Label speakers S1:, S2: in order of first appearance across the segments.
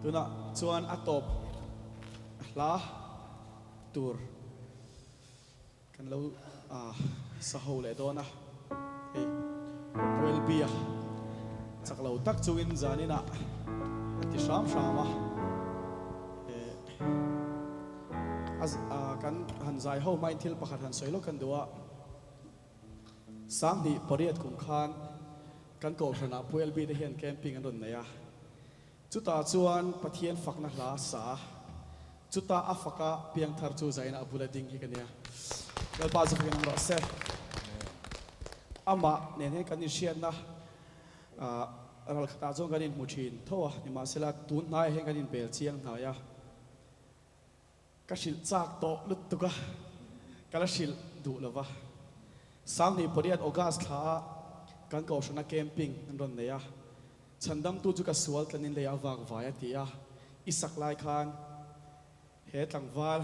S1: Tunah chuan a tawp hla tur kan lo sa ho leh dawn a, hei Puelbia chak lo tak chungin zaninah a ti hram hram a, kan han zai ho hmain thil pakhat han sawi lawk kan duh a. 2008 kum khan kan kohhranah Pu LB te hian camping an rawn nei a, chutah chuan Pathian fakna hla a sa a, chuta a faka piangthar chu zaina a bula ding hi ka nia. Lalpa chu fakin awm rawh se. Amah nen hian kan inhriatna ral khatah chuan kan inhmu thin tho a, nimahsela tun hnaiah hian kan inbel chiang hnai a. Ka hrilh chak tawh lutuk a, ka la hrilh duh lo va. 2008 August thla ah kan kohhrana camping an rawn nei a, chhandamtu chu ka sual tlanin lei ah vak vai a ti a, i sak lai khan he tlangval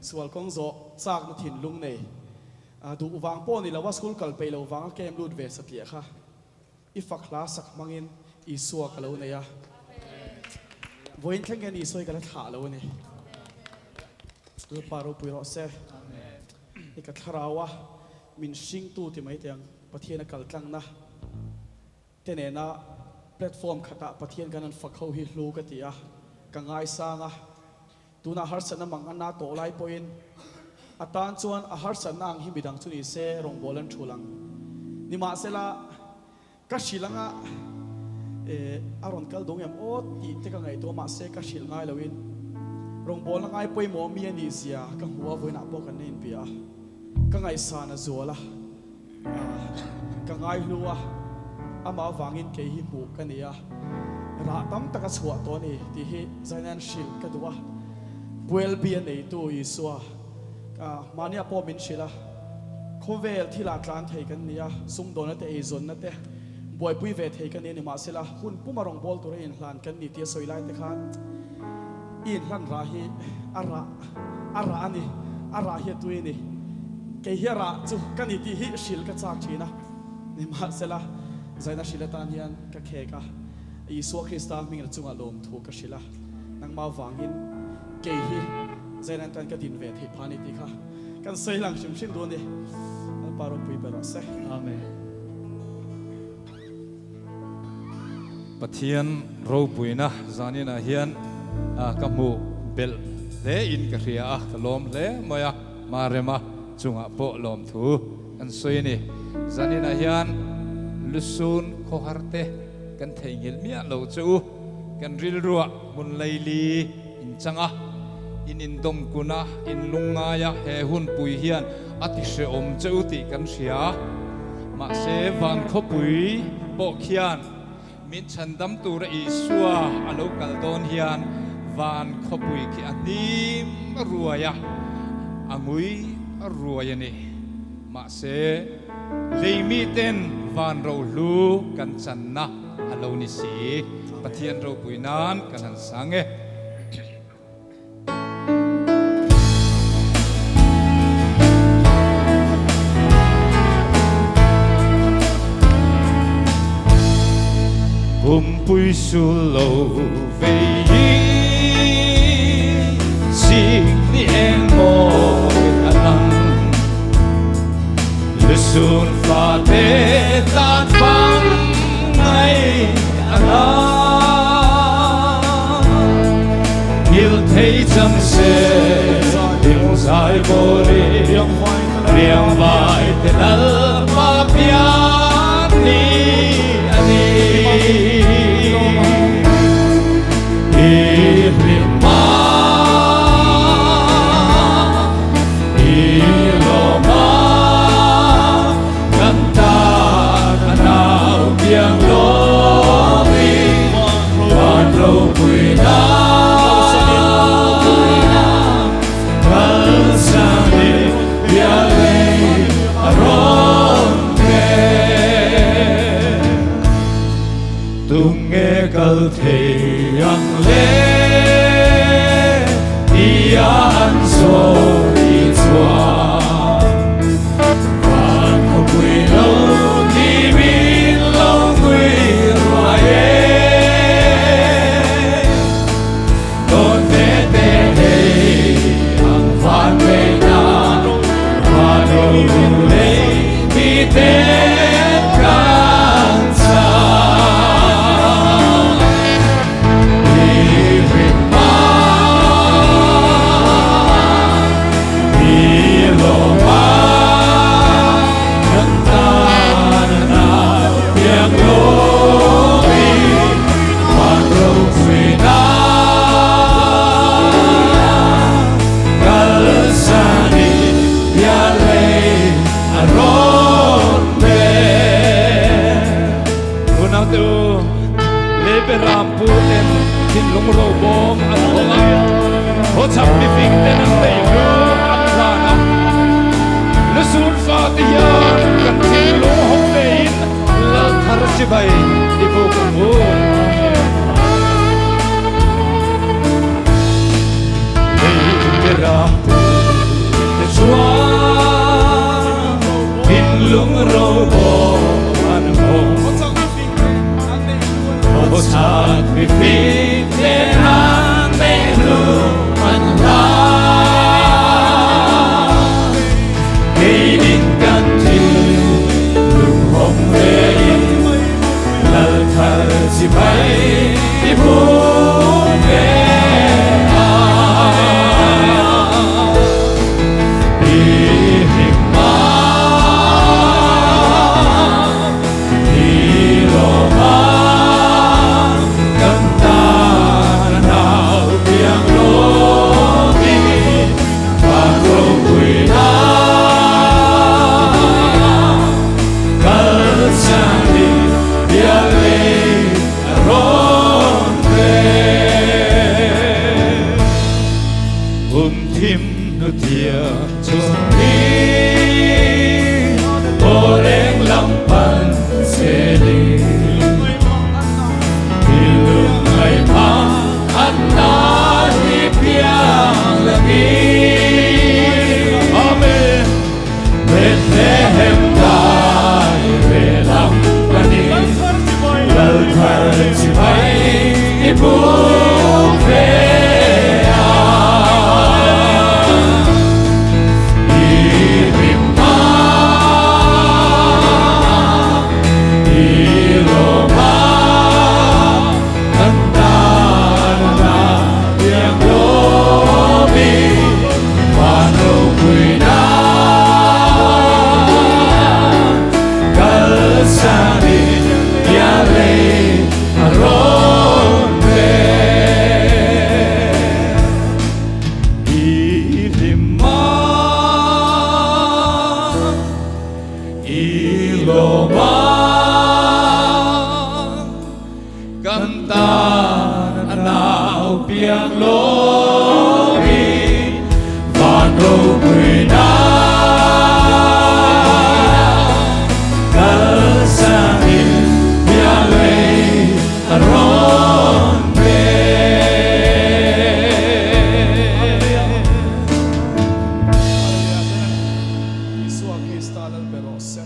S1: sual kawng zawh chakna thinlung nei duh vang pawh ni lo a, school kal peih lo vanga camp lut ve satliah kha. I fak hla sak hmangin Isua ka lo nei a, vawiin thleng hian Isua hi ka la thlah lo a ni. Lalpa ropui rawh se. I ka thlarau a min hringtu ti mai teh ang, Pathian a kal tlangna te nena platform khatah Pathian kan han fak ho hi hlu ka ti a, ka ngaisang a. Tunah harsatna mang a na tawh lai pawhin a tan chuan a harsatna ang hi midang chu ni se rawngbâwl an thul ang. Nimahsela, ka hrilh anga eh a rawn kal dawng em aw tih te ka ngaihtuah mahse ka hrilh ngai loin rawngbâwlna ngai pawimawh mi a nih zia ka hmu a, vawiinah pawh kan la inbia a, ka ngaihsan a zual a, ka ngaihlu a, amah avangin kei hi hmuh ka ni a, rah tam tak a chhuah tawh a ni tih hi Zainan hrilh ka duh a, Puelbi a neitu Isua mahniah pawh min hrilh a, khawvel thilah tlan thei kan ni a, sumdawnna te eizawnna te buaipui ve thei ka ni a ni, mahsela hun puma rawngbâwl tura inhlan kan ni tih a sawi lai te khan i inhlan rah hi a rah a rah a ni, a rah hi a tui a ni. Kei hi a rah chu ka ni tih hi hrilh ka chak thin a, nimahsela zaina hrilh atan hian ka khek a, Isua Krista hming chungah lawmthu ka hrilh a, nangmah vangin kei hi zaina tan ka din ve theih phah a ni tih kha kan sawi lang hrim hrim duh a ni. Lalpa ropui ber rawh se.
S2: Amen. Pathian ropuina zaninah hian ka hmuh belh hle in ka hria a, ka lawm hle mai a, Marema chungah pawh lawmthu kan sawi a ni. Zaninah hian lusun khawhar te kan theihnghilh miah lo che u, kan rilruah hmun laili in chang a, in indawmkun a, in lungngai a, he hunpui hian a ti hrehawm che u tih kan hria. Mahse, van khawpui pawh khian min chhandam tura Isua a lo kal dawn hian van khawpui khi a hnim ruai a, a ngui ruai a ni. Mahse, lei miten van rohlu kan channa a lo ni si. Pathian ropui nan kan han sang e. Pumpui sul lo vei hi Sik ni eng mawi a lang Lusun fate tan fang ngai a lang Ngil thei chang se Hlim zai bawrin Riang vai te Lalpa pian ni a ni. I hlim a, i lawm a, kan tan a nau piang lawmin van ropui na kalsanin bialei a rawn hreh. Tunge kal thei ang le tia an sawi chuan van khawpui lo nimin lo ngui ruai e. Lungro bawm an hawng a, khawchhak mifing ten an nei hlu an hlan a. Lusun fate hian kan thinlung hawng vein lal thar chibai i buk ang u. Lei te chuan thinlung ro bawm an hawng. Khawchhak mifing ten an nei hlu an hlan. Keinin kan thinlung hawng vein lal thar chibai i buk ve a. I hlim a. Thim hnutia chuan hi aw reng lam pan zelin i lungngaih phah an na hi piang langin. Amen. Bethlehem dai ve lam panin Lal thar chibai i buk ve a. I hlim a, i lawm a, kan tan a piang lawmin van ropuina kalsanin pialei a rawn pe. I hlim a, i lawm a, kan tan a nau piang lawmin van ropuina kalsanin pialei a rawn pe.
S1: Isua Krista lal be rawh se.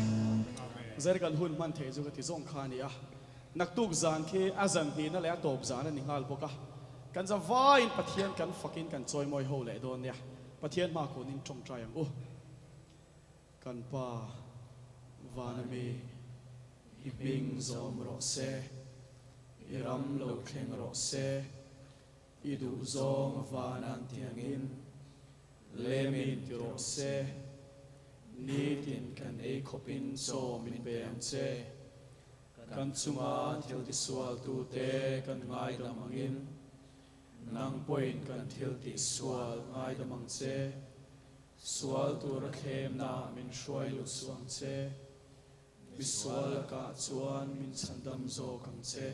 S1: Zer kan hun hman thei chu ka ti zawng kha a ni a. Naktuk zan khi a zan hnihna leh a tawp zan a ni nghal bawk a. Kan za vaiin Pathian kan fakin kan chawimawi ho leh dawn nia. Pathian hma kunin tawngtai ang u. Kan Pa vana mi i hming zawm rawh se, i ram lo thleng rawh se, i duh zawng vanan tiangin lemin ti rawh se, nitin kan ei khawpin chaw min pe ang che. Kan chunga thil tisualtute kan ngaidam angin, nang pawhin kan thil tihsual ngaidam ang che. Sual tura thlemna min hruai lut suh ang che. Misual lakah chuan min chhandam zawk ang che.